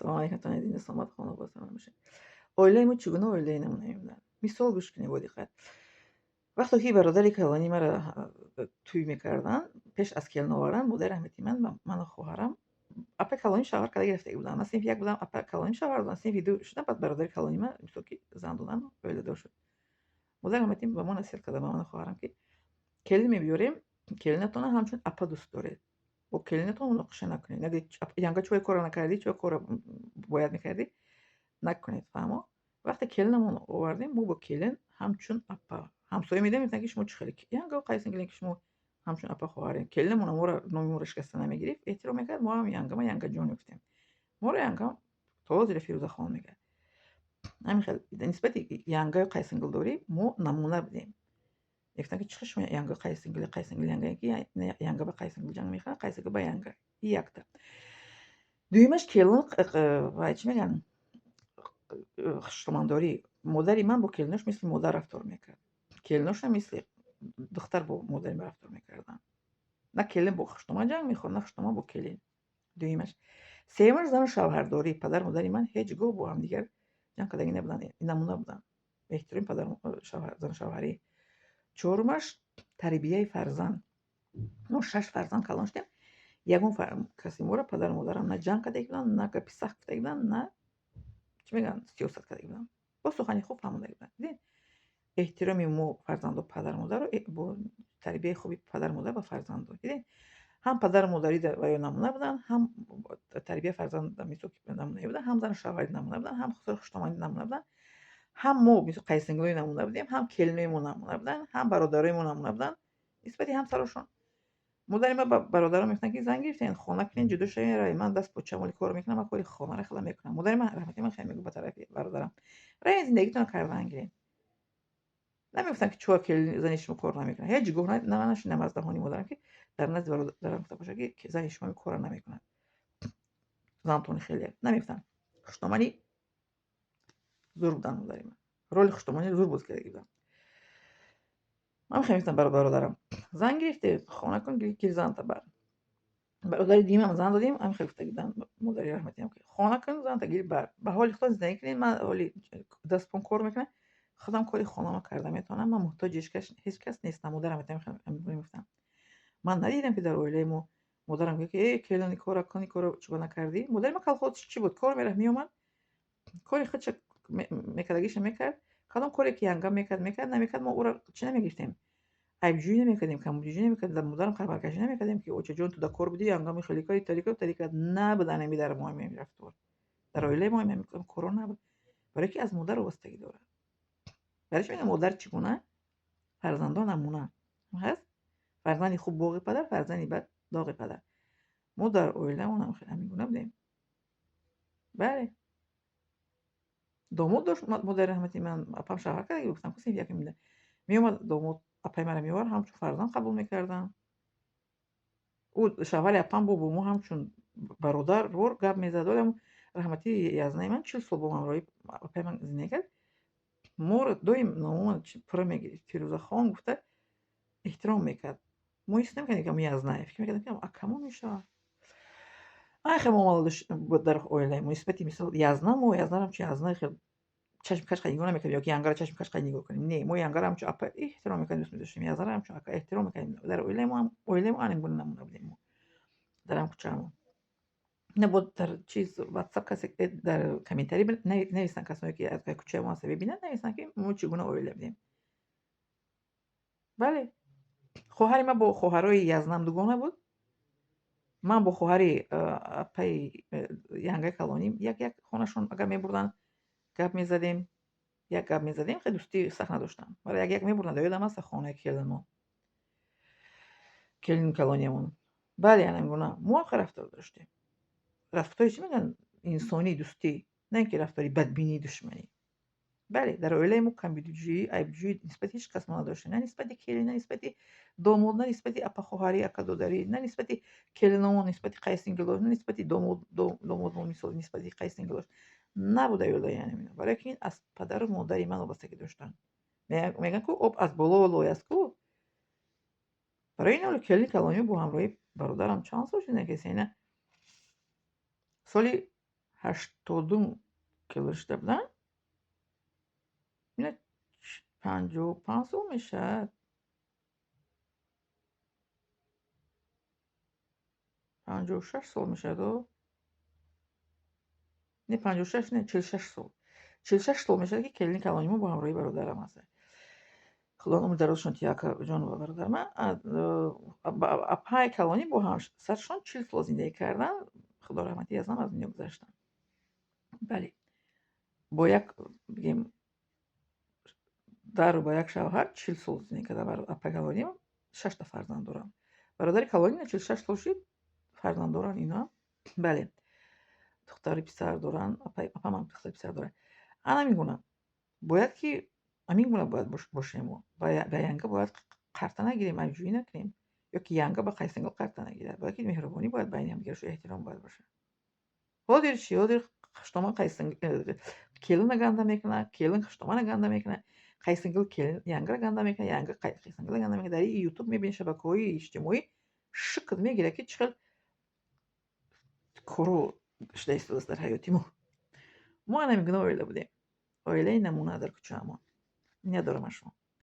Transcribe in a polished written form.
Салом алейкум, тонидини саломат, хонобод, саломат бошед. Оилаи мо чӣ гуна оилаи намунаӣ буданд? Мисол, гӯш кунед бо диққат. Вақте ки бародари калонӣ маро тӯй мекарданд, пеш аз келин овардан, модари раҳмати ман ману хоҳарам, апаи калоним шавҳар карда гирифтагӣ буданд. Ман синфи як будам, апа калоним шавҳар доданд, синфи ду шудам, баъд бародари калони ман, мисол, ки зан доданд, оиладор шуд. Модари раҳматим ба мо насиҳат карда, ба ману хоҳарам, ки келин мебиёрем, келинатонро ҳамчун апа дӯст доред. Бо келинатон муноқиша накунед. Нагӯед: «Янга, чой кора накардӣ, чой кора бояд мекардӣ?» Накунед, фаҳмо? Вақте келинамон овардем, мо бо келин ҳамчун апа, ҳамсоя медиҳем, мегуфтанд, ки шумо чӣ хеле янга, қайсингилем, ки шумо ҳамчун апа хоҳарем. Келинамон моро, номи моро шикаста намегирифт, эҳтиром мекард. Мо ҳам янгама янгаҷон мегуфтем. Моро янгам то ҳозира Фирӯзахон мегӯяд. Ҳамин хел нисбати янгаю қайсингилдорӣ мо намуна будем. Мегуфтанд, ки чӣ хел шумо янга қайсингил, қайсингил янга, ки янга ба қайсингил ҷанг мехӯрад, қайсингил ба янга. И якта. Дуюмаш, келин вай, чӣ мегӯянд, хуштомандорӣ. Модари ман бо келинош мисли модар рафтор мекард, келиношам мисли духтар бо модари ман рафтор мекарданд. На келин бо хуштоман ҷанг мехӯрд, на хуштоман бо келин. Дуюмаш. Сеюмаш, зану шавҳардорӣ. Падару модари ман ҳеҷ гоҳ бо ҳамдигар ҷанг кардагӣ набуданд, намуна буданд эҳтироми зану шавҳарӣ. Чорумаш, тарбияи фарзанд. Мо шаш фарзанд калон шудем, ягон каси моро падару модарам на ҷанг кардаги буданд, на гапи сахт гуфтаги буданд, на, чӣ мегӯянд, сиёсат кардаги буданд. Бо сухани хуб фаҳмондаги буданд. Дидед, эҳтироми мо фарзандо падару модарро, бо тарбияи хуби падару модар ба фарзандо. Дидед, ҳам падару модарӣ ваё намуна буданд, ҳам тарбияи фарзанд мисол намунаӣ буданд, ҳам зану шавҳарӣ намуна буданд, ҳам хуштоманӣ намуна буданд, ҳам мо қайсингилои намуна будем, ҳам келинои мо намуна буданд, ҳам бародарои мо намуна буданд нисбати ҳамсарошон. Модари ман ба бародарам мегуфтанд, ки зан гирифтен, хона кунен, ҷудо шавен, рай, ман даст почамоли кор мекунам, ман кори хонара хеле мекунам. Модари ман раҳмати ман хеле мегуфт ба тарафи бародарам: «Равен, зиндагитонро кардан гирен». Намегуфтанд, ки чор келин, зани шумо кор намекунад. Ҳеҷ гоҳ нашунидам аз даҳони модарам, ки дар назди бародарам гуфта бошад, ки зани шумо кора намекунад, зантони хеле. Намегуфтанд. Хуштоманӣ зур буданд модари ман, роли хуштоманӣ зур боз кардаги буданд. Ман хеле мегуфтам бародарам: «Зан гирифте, хона кун, гир занта бар». Бародари дуюмам зан додем, ҳамин хел гуфта буданд модари раҳматиам, ки хона кун, занта гир бар, ба ҳоли худатон зиндагӣ кунед. Ман ҳоли дастпон кор мекунам, худам кори хонаро карда метавонам, ман муҳтоҷи ҳеҷ кас нестам. Модарам мегуфтам. Ман надидам, ки дар оилаи мо модарам гӯяд, ки э, келин, кора кун, кора чико накардӣ. Модари ман колхозчи буд, кор мерафт, меомад, кори худша мекардагиша мекард. Кадом коре ки янгам мекард, мекард, намекард, мо ӯро чӣ намегирифтем, айбҷӯӣ намекардем, камбудиҷӯӣ намекардем, дар модарам хабаркашӣ намекардем, ки очаҷон, ту дар кор будӣ, янгами хеле кардӣ, тари кард, тари кард. Набуд ами дар мо ҳамин рафтор, дар оилаи мо ҳамин коро набуд, барое ки аз модар вобастагӣ дорад. Барои чӣ мегӯям, модар чӣ гуна, фарзандон намуна ҳаст. Фарзанди хуб боғи падар, фарзанди бад доғи падар. Мо дар оиламон ҳамин гуна будем. Бале, домод дошт модари раҳмати ман, апам шавҳар карда, гуфтам, ку синфи якум меомад, домод апаи маро меовард, ҳамчун фарзанд қабул мекардам. Ӯ, шавҳари апам, бо мо ҳамчун бародар вор гап мезад. Олам раҳматии язнаи ман 40 сол бо ҳамроҳи апаи ман зиндагӣ кард. Моро доим номомон пурра мегирифт, Фирӯзахон гуфта эҳтиром мекард. Мо ҳис намекардем, ки язная, фикр мекардем, ки акамон мешавад. Ай, хел муомала буд дар оилаи мо нисбати, мисол, язна. Мо язнаро ҳамчун язна хел чашми каш нигоҳ намекардем ё ки янгара чашми каш нигоҳ кунем. Не, мо янгара ҳамчун апа эҳтиром мекардем, дӯст медоштем, язнара ҳамчун ака эҳтиром мекардем. Дар оилаи мо, оилаи мо ҳамин гуна намуна будем. Мо дар ҳам кӯчаамон не бо дар чиз Ватсап касе дар комментарий нависанд, касое ки аз кӯчаи мо ҳаста, бибинанд, нависанд, ки мо чӣ гуна оила будем. Бале, хоҳари ман бо хоҳарои язнам дугона буд, ман бо хоҳари апаи янгаи калоним як як хонашон агар мебурданд, гап мезадем, як гап мезадем, хеле дӯстии сахт надоштам, вале як як мебурданд. Ёдам аст хонаи келинмон, келин калониямон. Бале, ҳамин гуна мо ҳам хеле рафтор доштем, рафтори, чӣ мегӯянд, инсонӣ, дӯстӣ, на ин ки рафтори бадбинӣ, душманӣ. Бале, дар оилаи мо камбудиҷӯӣ, айбҷӯӣ нисбати ҳеҷ кас мо надоштем, на нисбати келин, на нисбати домод, на нисбати апахоҳарӣ, акадодарӣ, на нисбати келиномон, нисбати қайсингилош, на нисбати домодмон, мисол, нисбати қайсингилош набуда оилаи ҳамин, барое ки ин аз падару модари ман вобастагӣ доштанд. Мегӯянд, ку об аз боло лой аст ку. Барои ин ҳоло келини калониё бо ҳамроҳи бародарам чанд сол шуда, ки сена соли 80-ум келин шуда буданд. Ина 55 сол мешавад. 56 сол мешавад. Не, 56 не, 46 сол. 46 сол мешавад, ки келини калони мо бо ҳамроҳи бародарам аст. Худо умри дарозшон тиҳад, акаҷону бародарма. Апаи калонӣ бо ҳамсаршон 40 сол зиндагӣ карданд. Худо раҳматӣ азнам, аз дунё гузаштанд. Бале, бо як, бигем, дару ба як шавҳар 40 сол зиндагӣ карда. Апаи калонӣ шашта фарзанд доранд. Бародари калонӣ 46 сол шуд, фарзанд доранд иноам. Бале, духтари писар доранд. Апамам духтари писар дорад. Ана ҳамин гуна бояд, ки ҳамин гуна бояд бошем. Мо ба янга бояд қарта нагирем, айбҷӯӣ накунем, ё ки янга ба қайсингил қарта нагирад. Бояд ки меҳрубонӣ бояд байни ҳамдигарошу, эҳтиром бояд бошад. Ҳозир чӣ? Ҳозир хуштома келина ганда мекунад, келин хуштомана ганда мекунад, қайсингил янгара ганда мекунад, янга қайсингила ганда мекунад. Дар Ютуб мебинӣ, шабакаҳои иҷтимоӣ шикт мегирад, ки чӣ хел коро шуда истодааст дар ҳаёти мо. Мо ана ҳамин гуна оила будем, оилаи намуна дар кӯчаамон. Миннатдорам аз шумо.